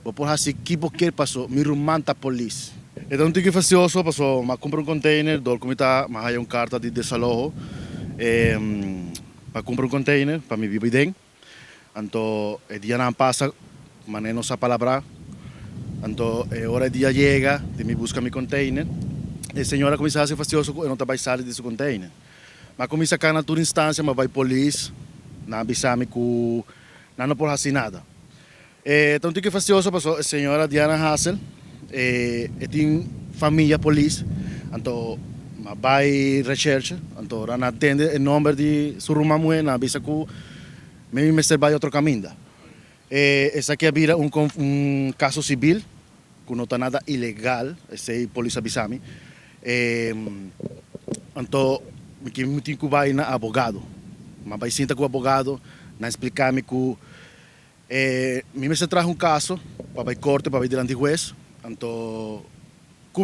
Bo por hasi ki bo kier paso mi ruman ta polis. E ta un tiki fastioso paso m'a cumpra un container dor cu mi ta m'a haya un carta di desaloho pa cumpra un container pa mi biba den. Anto e dianan pasa mane nos a palabra anto e ora e dia yega di mi busca mi container e señora cuminsa hasi fastioso cu e no ta bay sali di su container. M'a cuminsa cana tur instancia m'a bay polis nan a bisa mi cu nan no por hasi nada. E ta un tiki fastioso paso e señora Diana Hassel e e tin famia polis anto m'a bay recherche anto ora nan tende e nomber di su ruman muhe nan a bisa cu mi mester bay otro caminda. E esaki a bira un un caso civil cu no ta nada ilegal esey polis a bisa mi e anto mi mi tin cu bay na abogado m'a bay sinta cu abogado nan explica mi cu E mi mester traha un kaso pa bai korte, pa bai dilanti hues, anto ku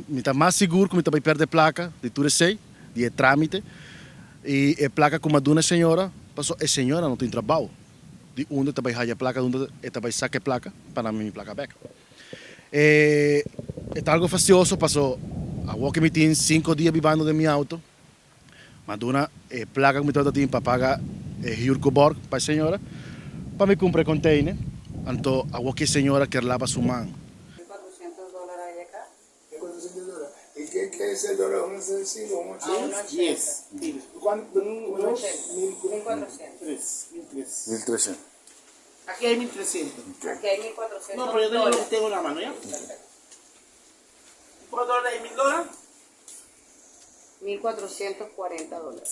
mi ta mas sigur ku mi ta bai pèrdè plaka di tur esei, di e trámite, i e plaka ku mi a duna e señora, pasobra e señora no tin trabou, di unda e ta bai haya plaka, di unda e ta bai saka e plaka pa dami mi plaka bèk. E ta algo fastioso pasobra awor ku mi tin sinku dia bibando den mi auto, M'a duna e plaka ku mi tabata tin pa paga e huurkuborg pa e señora pa mi kumpra e container. Anto awor ki e señora kier laba su man. 1400 dólar hay acá. 1400 dólar. Y qué qué es el dólar? Uno sesenta y cinco, uno A uno ochenta. ochenta. Diez. ¿Cuánto? Un, Uno dos, ochenta. mil, 1400. tres. 1300. 1300. Aquí hay 1300. Aquí hay 1400 No, pero yo tengo lo que dólares. tengo en la mano, ¿ya? Perfecto. ¿Cuánto dólares hay? ¿1000 dólares? 1440 dólares.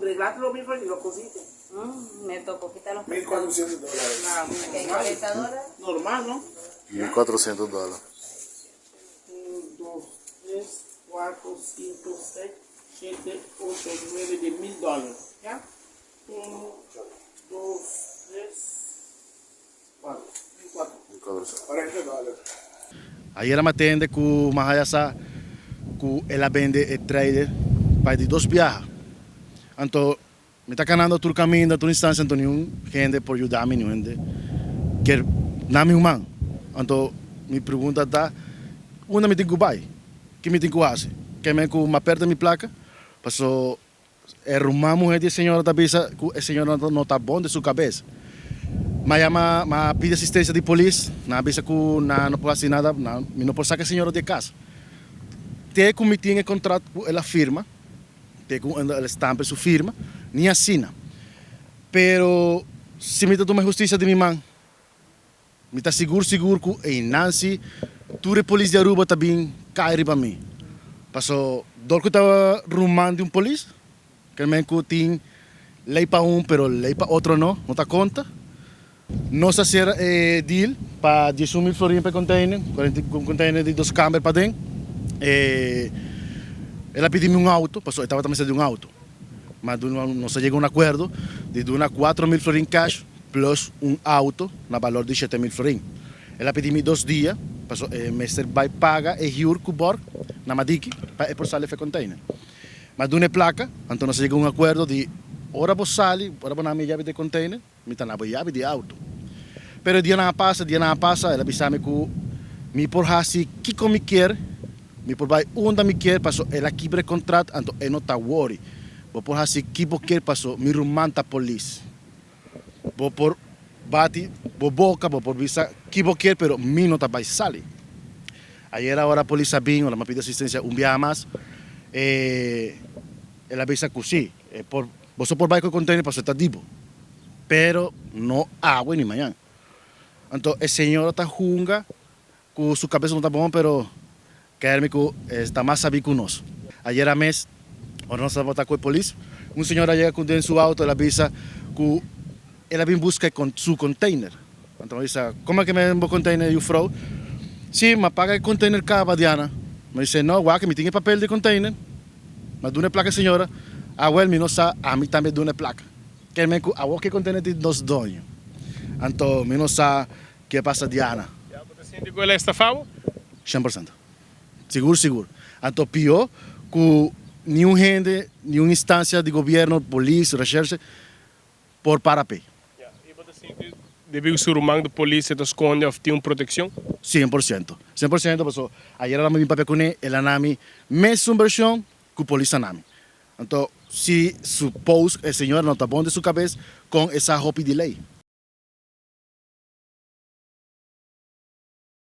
Arreglaste lo mismo y lo cosiste. Me tocó quitar los 1400 dólares. Aquí hay 40 dólares. Normal, ¿no? 1400 dólares. 1, 2, 3, 4, 5, 6, 7, 8, 9 de 1000 dólares. ¿Ya? 1, 2, 3, 4. 1400. 40 dólares. Ayera mi a tende cu Mahaya sa cu el a bende e trailer pa di dos biaha. Anto mi ta canando tur caminda, tur instancia, anto niun hende por yuda mi, niun hende kier na mi un man. Anto mi pregunta ta, unda mi tin cu bay? Ki mi tin cu haci? Ke men cu mi a perde mi placa? Paso E ruman muher di e señora ta bisa cu e señora no ta bon den su cabes. Ma yama, ma pidi asistencia di polis, nan a bisa cu nan no por haci nada, nan, mi no por saca e señora di e cas. Te cu mi tin e contrat cu el a firma, te cu el a stampa su firma, ni asina. Pero si mi ta tuma e husticia di mi man, Mi ta sigur sigur cu ey Nancy tur e polis di Aruba ta bin cay riba mi. Paso dor cu ta ruman di un polis, kel men cu tin ley pa un pero ley pa otro no, no ta conta. Nos a cera e deal pa 11 mil florin pa e container, un container di dos camber paden. E el a pidi mi un auto, paso e tabata mester di un auto. Ma nos a yega un acuerdo di duna 4000 florin cash plus un auto na balor di 7000 florin. El a pidi mi dos dia paso e mester bay paga e huur cu borg na Madiki pa e por sali fe container. Ma duna e placa, anto nos a yega un acuerdo di ora bo sali, ora bo na mi e yabi di e container, mi ta na bo yabi di e auto. Pero e dianan a pasa, dianan a pasa, el a bisa mi cu mi por haci kico mi kier, mi por bay unda mi kier paso el a kibra e contrat anto e no ta worry. Bo por haci ki bo kier paso mi ruman ta polis. Bo por bati bo boca, bo por bisa ki bo kier pero mi no ta bay sali. Ayera ora polis a bin, ora mi a pidi asistencia un biaha mas, e el a bisa cu si, e por, boso por bay cu e container pasobra e ta di bo, pero no awe ni mañan. Anto e señora ta hunga cu su cabeza no ta bon pero Kermi cu e ta mas sabi cu nos. Ayera mes, ora nos tabata cu e polis, un señor a yega cu den su auto, el a bisa cu el a bin busca su container. Anto mi a bisa, como ke men bo container, juffrouw? Si, m'a paga e container caba, Diana. Mi a bisa, no, wak, mi tin e papel di container. M'a duna e placa e señora. Ah, wel, mi no sa, ami tambe duna e placa. Kermi cu awor ke container di nos doño. Anto mi no sa Ke pasa Diana? Ya bo ta sinti ku el a estafa bo? 100%. Sigur sigur. Anto pio ku niun hende, niun instancia di gobierno, polis, recherche, por para p'e. Ya, y bo ta sinti debi cu su ruman ta polis e ta sconde of tin un proteccion? 100%. 100% paso ayera mi a bin papia cune, el a nami mesun version cu polis a nami. Anto si suppose e señora no ta bon den su cabes con e sa hopi di ley.